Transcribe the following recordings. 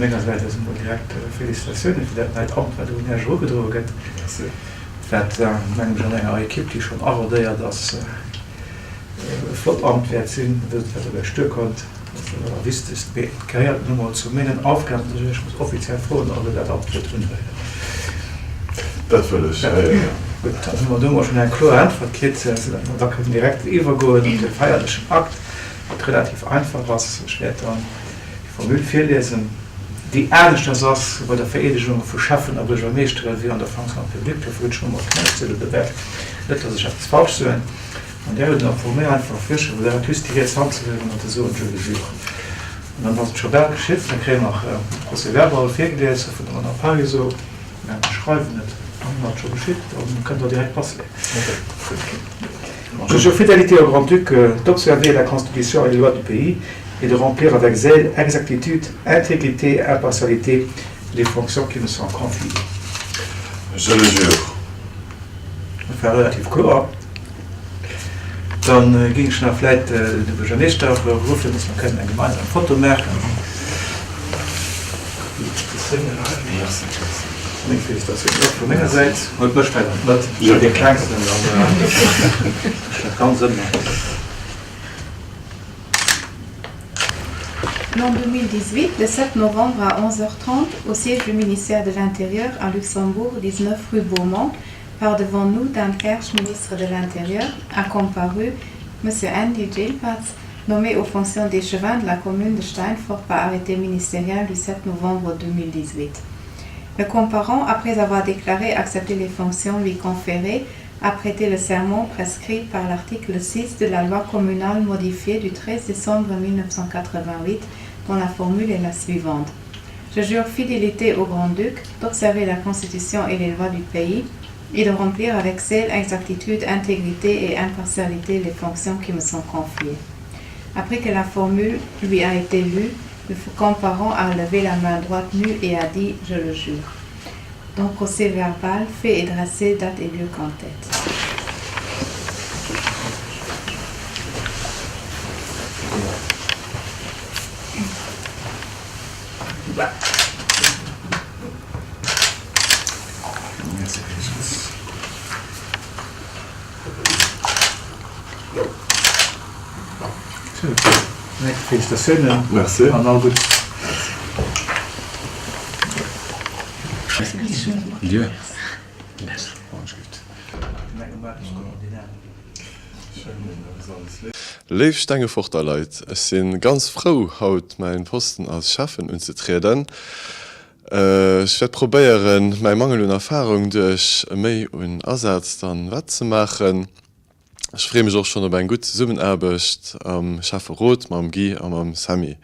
menger Säit aus emol direkt Félicitatiounen fir dat neit Amt, wat un Iech erugedroe gëtt. Merci. Wat, mengen ech, an enger Equipe, déi schonn arodéiert ass, e flott Amt wäert sinn, wësst, wat op Iech duerkommt. Dat ass dat Allerwichtegst. Mee et gehéiert nu mol zu mengen Aufgaben, datt ech Iech muss offiziell froen, ob Der dat Amt wëllt unhuelen. Dat wëll ech, jo, jo, jo. Gutt, dann hu mer do mol schonn eng kloer Äntwert kritt, soudatt mer da kënnen direkt iwwergoen op de feierlechen Akt, wat relativ einfach ass. Ech wäert dann déi Formule virliesen, déi aneschters ass bei der Vereedegung vu Schäffen a Buergermeeschtere wéi an der Fonction publique. Dofir hunn ech elo mol d'Knäppziedel dobäi, net datt ech eppes falsch soen. An där huet en am Fong méi einfach virgeschriwwen, där hat just déi riets Hand ze hiewen an ze soen, Je le jure. An dann ass et scho bal geschitt. Da kréie mer e Procès-verbal virgelies vun der Madame Parisot. Mä ech schreiwen et, dann ass et scho geschitt, dann kënnt Der direkt passeleeën. Je jure fidélité au Grand-Duc, d'observer la Constitution et les lois du pays et de remplir avec zèle, exactitude, intégrité et impartialité les fonctions qui me sont confiées. Je le jure. Dat war relativ kloer. Dann géing ech nach vläit de Buergermeeschter ruffen, dass mer kënnen eng gemeinsam Foto maachen. Meng Felicitatioun och vu menger Säit. Huelt mech vläit an d'Mëtt, ech sinn dee Klengsten an ech dat ganz ëmmer. L'an 2018, le 7 novembre à 11h30, au siège du ministère de l'Intérieur à Luxembourg, 19 rue Beaumont, par devant nous Dan Kersch, ministre de l'Intérieur, a comparu M. Andy Gilpatz, nommé aux fonctions d'échevin de la commune de Steinfort par arrêté ministériel du 7 novembre 2018. Le comparant, après avoir déclaré accepter les fonctions lui conférées, a prêté le serment prescrit par l'article 6 de la loi communale modifiée du 13 décembre 1988, dont la formule est la suivante. Je jure fidélité au Grand-Duc, d'observer la Constitution et les lois du pays et de remplir avec zèle, exactitude, intégrité et impartialité les fonctions qui me sont confiées. Après que la formule lui a été lue, le comparant a levé la main droite nue et a dit « Je le jure ». Donc procès verbal, fait et dressé, date et lieu qu'en tête. Félicitatiounen Merci. an all Guddes. Léif Stengeforter Leit, ech sinn ganz frou haut mäin Posten als Schäffen unzetrieden. Ech wäert probéieren mäi Mangel un Erfahrung duerch e Méi un Asaz dann wett ze maachen. Ech freeë mech och schonn op eng gutt Zesummenaarbecht am Schäfferot mam Guy a mam Sammy.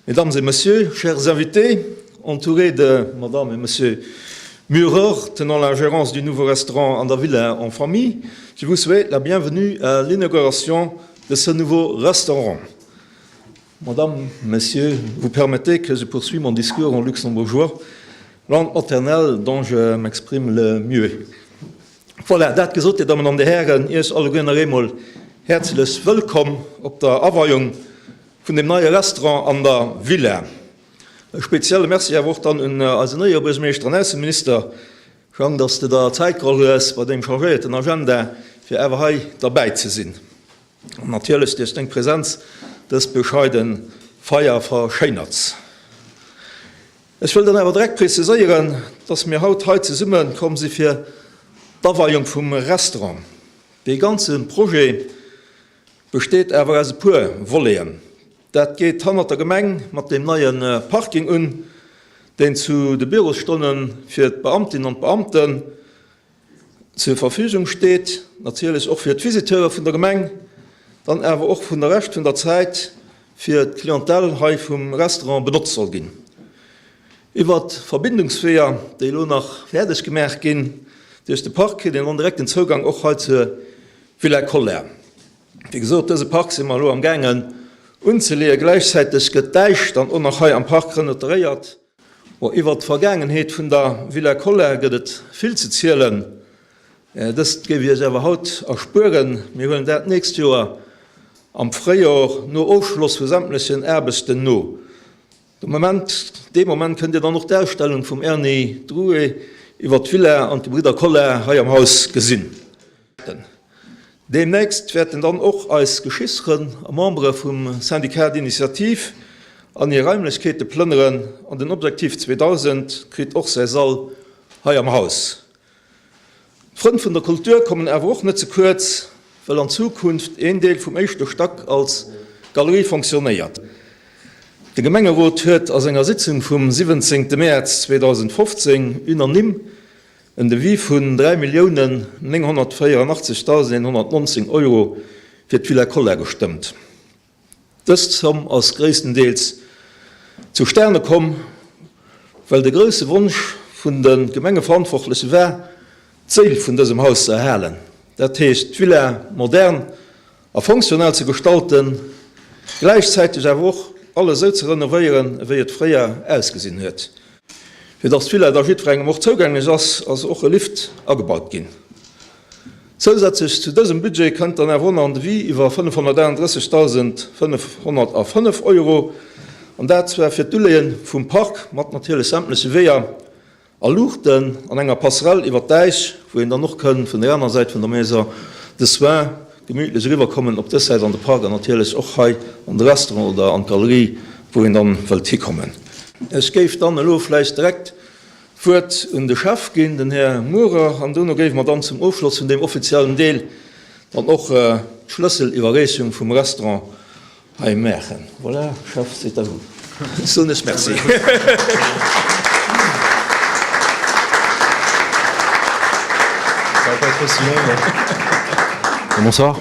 Mesdames et messieurs, chers invités, entourés de madame et monsieur Murer tenant la gérance du nouveau restaurant Andavilla en famille, je vous souhaite la bienvenue à l'inauguration de ce nouveau restaurant. Madame, Messieurs, vous permettez que je poursuive mon discours en luxembourgeois, langue maternelle dont je m'exprime le mieux. Voilà, dat gesot, Dir Dammen an Dir Hären, Iech alleguer nach eemol häerzlech wëllkomm op der Aweiung vun dem neie Restaurant an der Villa. E spezielle Merci awer och dann un eisen neie Buergermeeschter an Ausseminister Jang, dass de der Zäit geholl hues bei dengem chargéierten Agenda, fir awer hei derbäi ze sinn an natierlech duerch deng Präsenz dës bescheide Feier verschéinerts. Ech wëll dann awer direkt preziséieren, dass mir haut hei zesumme komm si fir d'Aweiung vum Restaurant. Dee ganze Projet besteet awer aus e puer Voleten. Dat geet hannert der Gemeng mat deem neie Parking un, deen zu de Bürosstonne fir d'Beamtinnen an d'Beamten zur Verfügung steet, natierlech och fir d'Visiteure vun der Gemeng, dann awer och vun der Rescht vun der Zäit fir d'Clientèle hei vum Restaurant benotzt soll ginn. Iwwert d'Verbindungsweeër, déi elo nach fäerdeg gemaach ginn duerch de Park, kritt een dann direkt den Zougang och hei zur Villa Koller. Wéi gesot, dëse Park si mer elo am gaangen unzeleeën. Gläichzäiteg gëtt d'Äisch dann och nach hei am Park renaturéiert. Bon, iwwert d'Vergaangenheet vun der Villa Koller gëtt et vill ze zielen. Dëst géif ech Iech awer haut erspueren. Mir huelen dat d'nächst Joer am Fréijor no Ofschloss vu sämtlechen Aarbechten no. De Moment, dee Moment kënnt Dir dann och d'Ausstellung vum Erny Drouet iwwer d'Villa an d'Gebridder Koller hei am Haus gesinn. Deemnächst wäerten dann och eis Geschichtsfrënn a Membere vum Syndicat d'initiative an hir Raimlechkeete plënneren an den Objektiv 2000 kritt och säi Sall hei am Haus. D'Frënn vun der Kultur kommen awer och net ze kuerz, well an Zukunft een Deel vum éischte Stack als Galerie fonctionnéiert. De Gemengerot huet a senger Sitzung vum 17 Mäerz 2015 unanime en Devis vun 3.984.119 Euro fir d'Villa Koller gestëmmt. Dës Zomm ass gréisstendeels zustane komm, well de grousse Wonsch vun de Gemengeverantwortleche war, d'Séil vun dësem Haus ze erhalen, dat heescht d'Villa modern a fonctionnel ze gestalten, gläichzäiteg awer och alles esou ze renovéieren, ewéi et fréier ausgesinn huet. Fir dass d'Villa da jiddwerengem och zougänglech ass, ass och e Lift agebaut ginn. Zousätzlech zu dësem Budget kënnt dann awer och nach en Devis iwwer 538.505 Euro, an dat zwar fir d'Uleeë vum Park mat natierlech sämtleche Weeër a Luuchten an enger Passerelle iwwer d'Äisch, wou een dann och kënn vun der aner Säit vun der Maison de soins gemütlech eriwwer kommen op dës Säit an de Park an natierlech och hei an de Restaurant oder an d'Galerie, wou een dann wëllt hikommen. Ech géif dann elo vläicht direkt d'Wuert un de Chef ginn, den Här Murer, an dono géife mer dann zum Ofschloss vun deem offiziellen Deel dann och d'Schlësseliwwerreechung vum Restaurant hei maachen. Voilà, Chef, c'est à vous. Ech soen lech Merci. Bonsoir.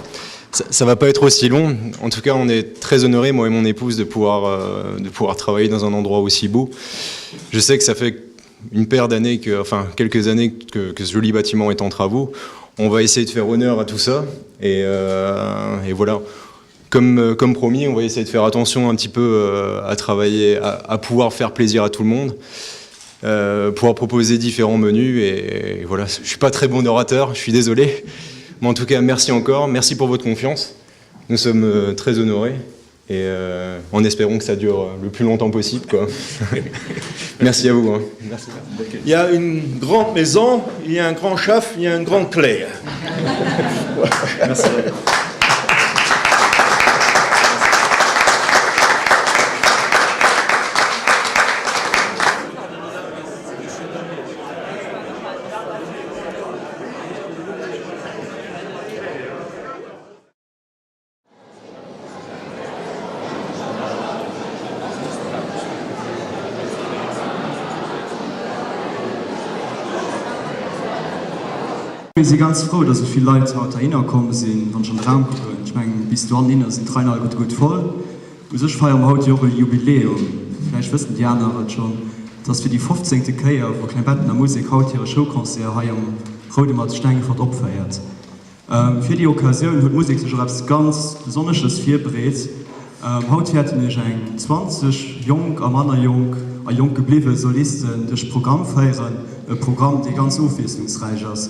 Ça va pas être aussi long. En tout cas, on est très honorés, moi et mon épouse, de pouvoir, euh, de pouvoir travailler dans un endroit aussi beau. Je sais que ça fait une paire d'années, que, enfin quelques années que, que ce joli bâtiment est en travaux. On va essayer de faire honneur à tout ça. Et, euh, et voilà. Comme, euh, comme promis, on va essayer de faire attention un petit peu euh, à travailler, à, à pouvoir faire plaisir à tout le monde. Euh, pouvoir proposer différents menus et, et voilà je suis pas très bon orateur je suis désolé mais en tout cas merci encore merci pour votre confiance nous sommes euh, très honorés et euh, en espérant que ça dure euh, le plus longtemps possible quoi merci à vous hein. merci. il ya une grande maison il ya un grand chef il ya un grand clair merci. Mir si ganz frou, dass esou vill Leit haut heihinner komm sinn. Wann ech an de Raum kucken, ech mengen, bis dohinner sinn d'Reien alleguerte gutt voll. U sech feiere mer haut jo och e Jubiläum. Vläicht wëssen déi aner et schonn, et ass fir déi fofzéngte Kéier, wou Klengbetten a Musek haut hire Showconcert hei am Roude Mat zu Stengefort opféiert. Fir déi Occasioun huet d'Musek sech och eppes ganz Besonnesches virbereet. Haut wäerten iech eng 20 jonk a manner jonk a jonk gebliwwe Solisten duerch de Programm féieren, e Programm, dee ganz ofwiesslungsräich ass.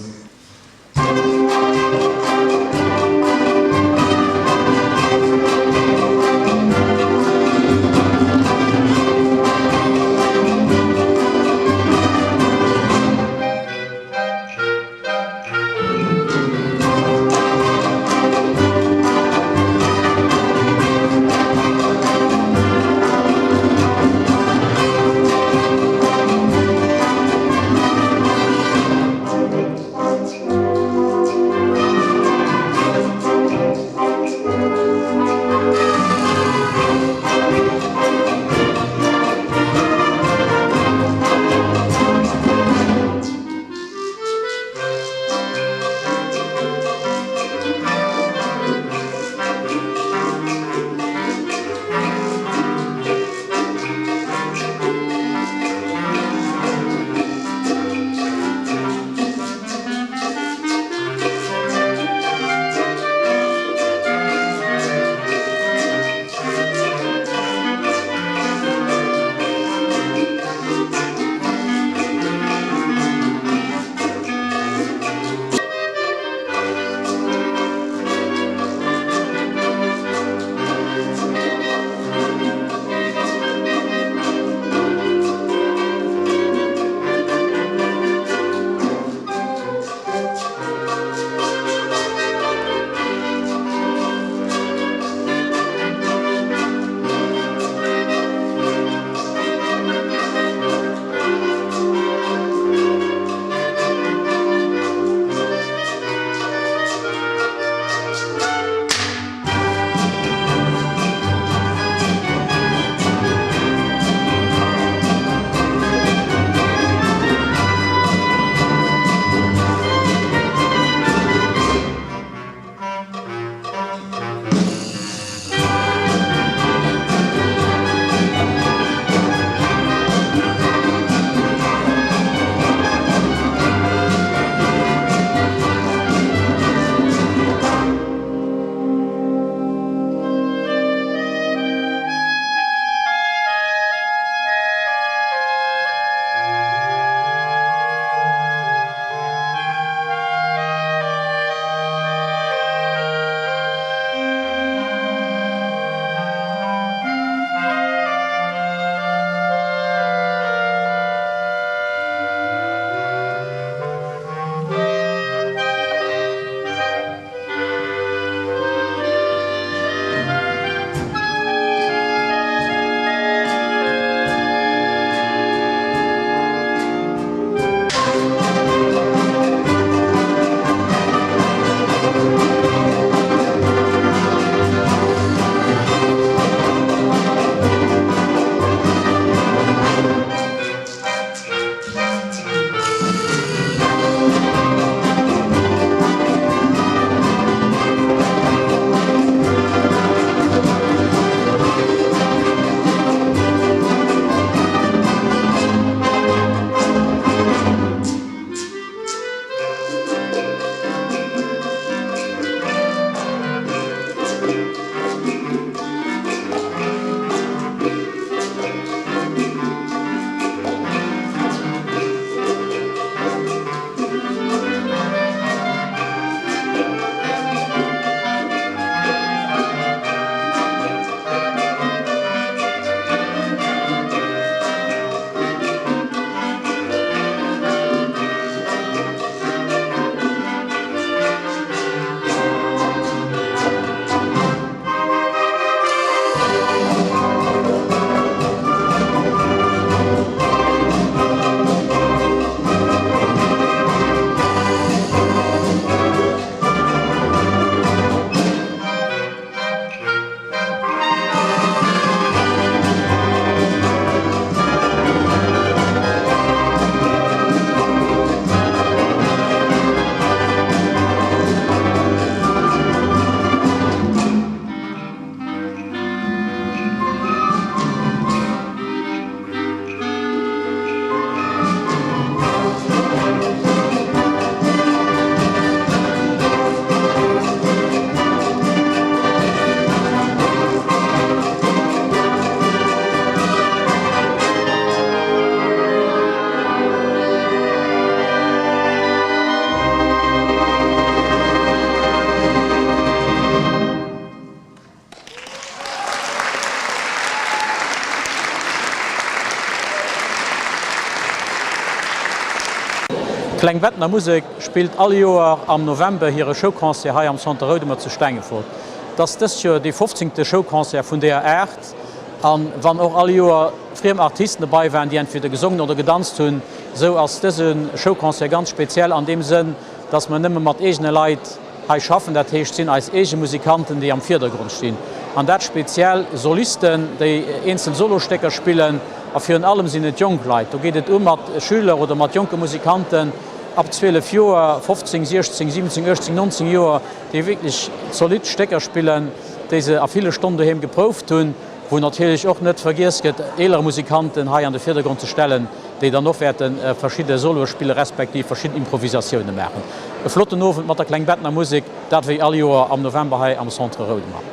D'Klengbettener Musek spillt all Joer am November hire Showconcert hei am Centre Roudemer zu Stengefort. Et ass dëst Joer dee fofzéngte Showconcert vun deeër Aart. An wann och all Joer friem Artisten dobei waren, déi entweder gesongen oder gedanzt hunn, esou ass dëse Showconcert ganz speziell an deem Sënn, dass mer nëmme mat eegene Leit hei schaffen. Dat heescht, et sinn eis eege Musikanten, déi am Virdergrond stinn. An dat speziell Solisten, déi eenzel Solostécker spillen. A virun allem sinn et jonk Leit. Do geet et u mat Schüler oder mat jonke Musikanten ab 12 Joer, 15, 16, 17, 18, 19 Joer, déi wierklech zolidd Stécker spillen, déi se a ville Stonnen doheem geprouft hunn, wou natierlech och net vergiess gëtt, eelere Musikanten hei an de Virdergrond ze stellen, déi dann och wäerte verschidde Soloe spille respektiv verschidden Improvisatioune maachen. E flotten Owend mat der Klengbettener Musek, dat wéi all Joer am November hei am Centre Roudemer.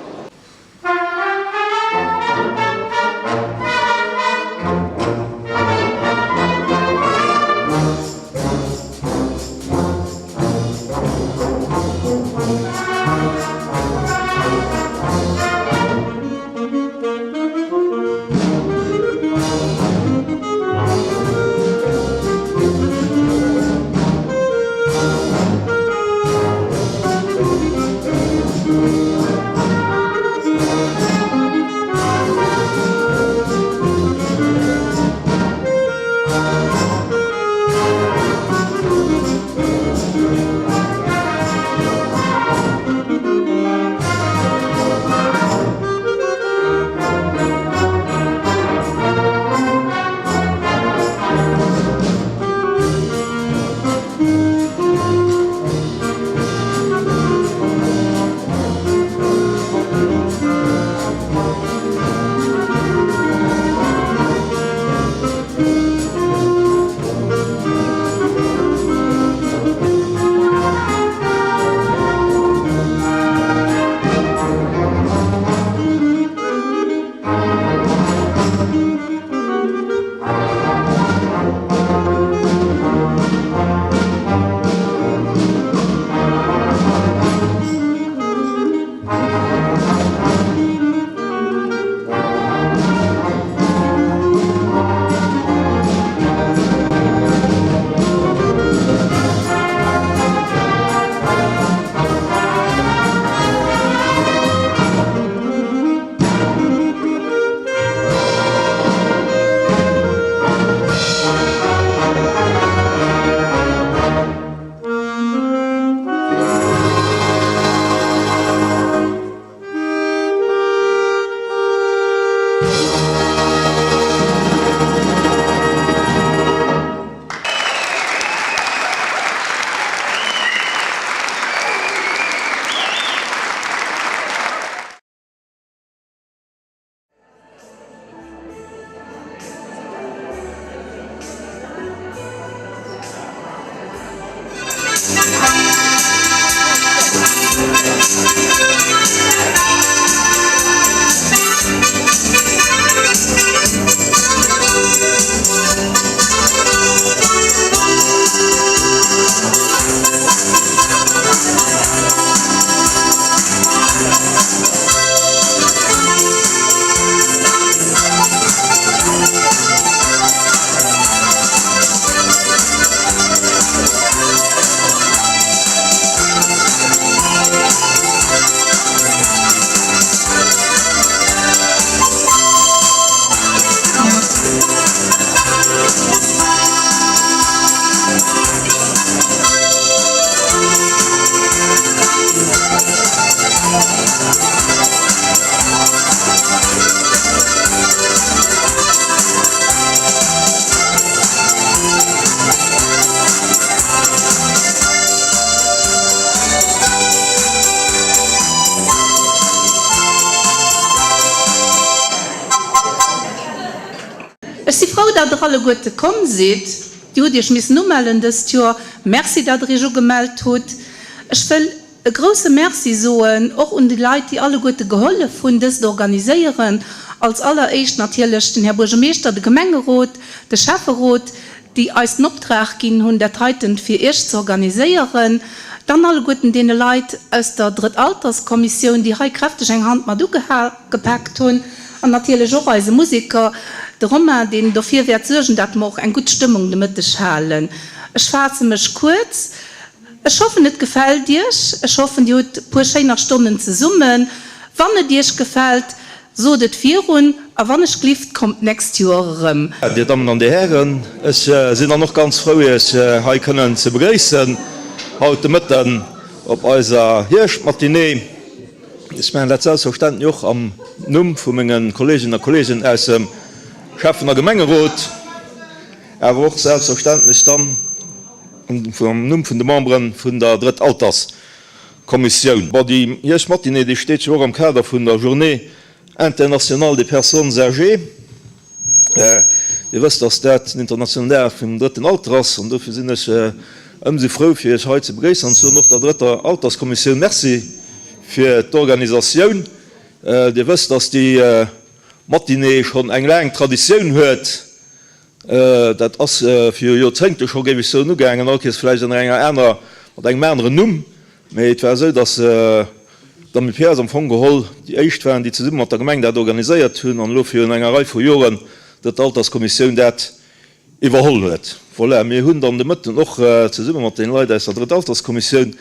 Ech si frou, datt der alleguerte komm sidd. Dir hutt Iech missen umellen dëst Joer. Merci, datt der Iech ugemellt hutt. Ech wëll e grousse Merci soen och un déi Leit, déi alleguerte gehollef hunn, dëst organiséieren. Als alleréischt natierlech den Här Buergermeeschter, de Gemengerot, de Schäfferot, déi eis den Optrag ginn hunn, dat heiten fir Iech ze organiséieren. Dann alleguerten deene Leit aus der Drëttalterskommissioun, déi hei kräfteg eng Hand mat ugepaakt hunn. An natierlech och eise Museker, de Romain, deen dofir wäert suergen, dat mer och eng gutt Stëmmung de Mëtteg halen. Ech faasse mech kuerz. Ech hoffen et gefält iech. Ech hoffen dir hutt puer schéiner Stonnen zesummen. Wann et iech gefält, sot et virun a wann ech glift kommt d'nächst Joer erëm. Dir Dammen an Dir Hären, ech sinn dann och ganz frou Iech hei kënnen ze begréissen haut de Mëtten op eiser Hierschtmatinée. Ech maachen dat selbstverständlech och am Numm vu menge Kolleeginnen a Kolleegen aus dem Schäffen a Gemengerot, awer och selbstverständlech dann am Numm vun de Membere vun der Drëttalterskommissioun. Bon, déi Hierschtmatinée, déi steet jo och am Kader vun der Journée internationale des personnes âgées. Dir wësst, dass dat den internationalen Dag vum drëtten Alter ass, an dofir sinn ech ëmsou frou, fir Iech hei ze begréissen an soen och der drëtter Alterskommissioun Merci fir d'Organisatioun. Dir wësst, dass déi Matinée schonn eng laang Traditioun huet. Dat ass viru Joerzéngte scho, géif ech soen, ugaangen, all Kees vläicht ënner enger anerer, mat engem aneren Numm. Mee et war esou, datt d'Amiperas am Fong geholl déi éischt waren, déi zesumme mat der Gemeng dat organiséiert hunn an elo virun enger Rei vu Joren d'Drëttalterskommissioun dat iwwerholl huet. Voilà, mir hunn dann de Mëtten och zesumme mat den Leit aus der Drëttalterskommissioun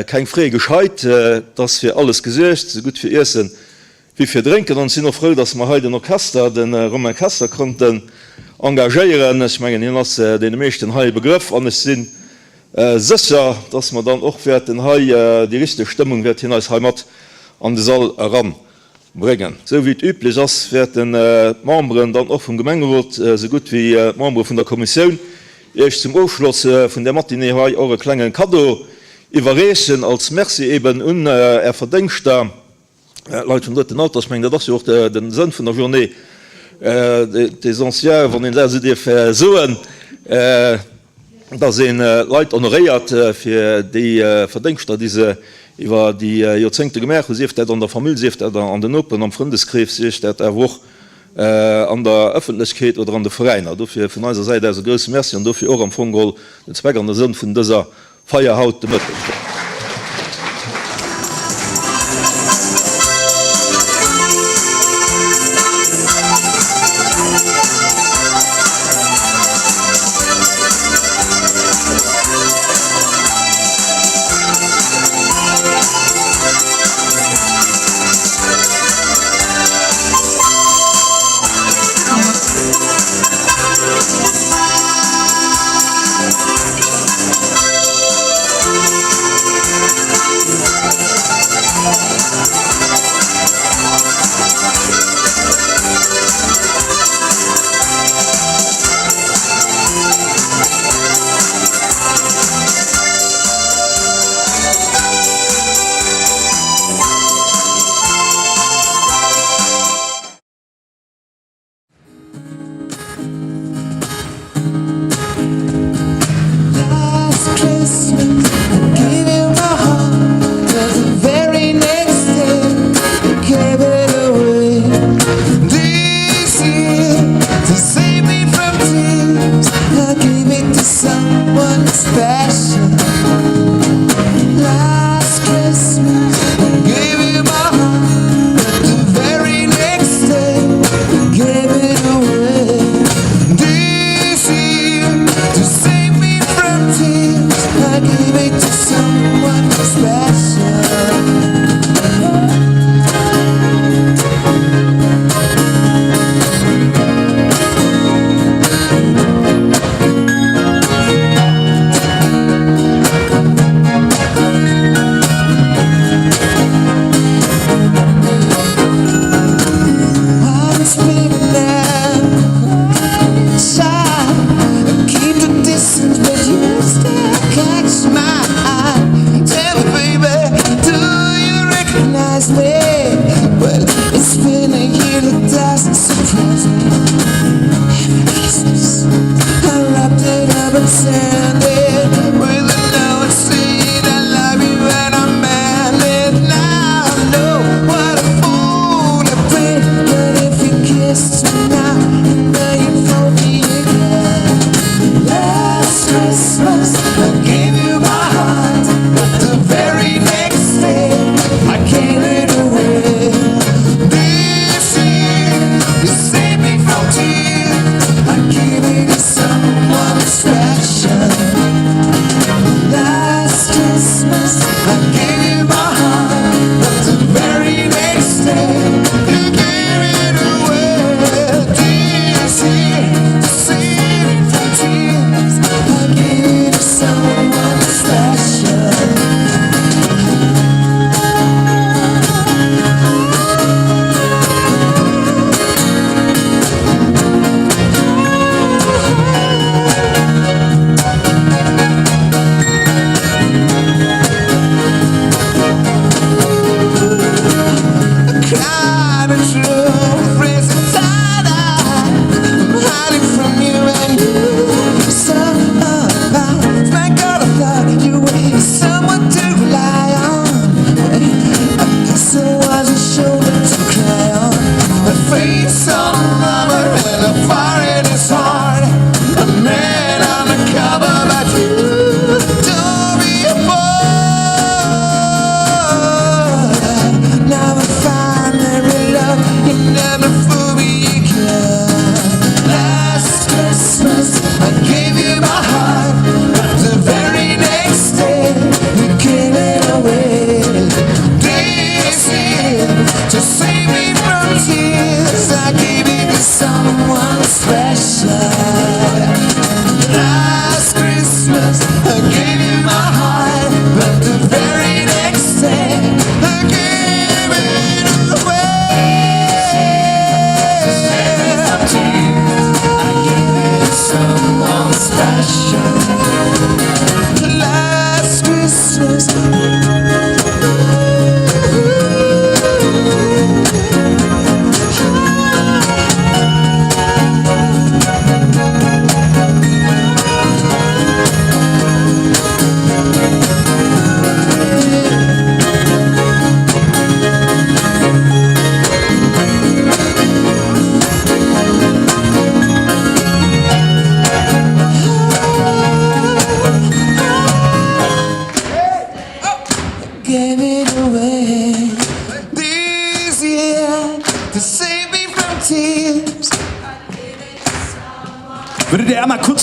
keng Frais gescheit. Et ass fir alles gesuergt, esou gutt fir Iessen Wéi fir drénken. An ech sinn och frou, dass mer hei den Orchester, de Romain Kessler konnten engagéieren. Ech mengen, hien ass deene meeschten hei e Begrëff. An ech si sécher, dass mer dann och wäerten hei déi richteg Stëmmung wäert hien eis hei mat an de Sall eranbréngen. Esou wéi et üblech ass, wäerten d'Memberen dann och vum Gemengerot, esou gutt wéi d'Membere vun der Kommissioun, Iech zum Ofschloss vun där Matinée hei och e klenge Kaddo iwwerreechen, als Merci eben un Är Verdéngschter. Leit vum drëtten Alter, ech mengen, dat ass jo och de Sënn vun der Journée des Anciens, wann een dat esou dierf soen, dass ee Leit honoréiert fir déi Verdéngschter, déi se iwwer déi Joerzéngte gemaach hunn, sief dat an der Famill, sief dat an den Noperen, am Frëndeskrees, sief dat awer och an der Ëffentlechkeet oder an de Veräiner. Dofir vun eiser Säit aus e grousse Merci an dofir och am Fong geholl den Zweck an de Sënn vun dëser Feier haut de Mëtteg.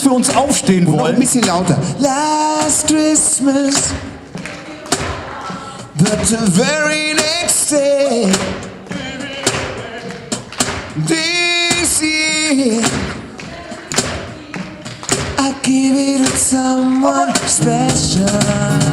für uns aufstehen Und noch wollen. ein bisschen lauter. Last Christmas, but the very next day, this year, I give it to someone special.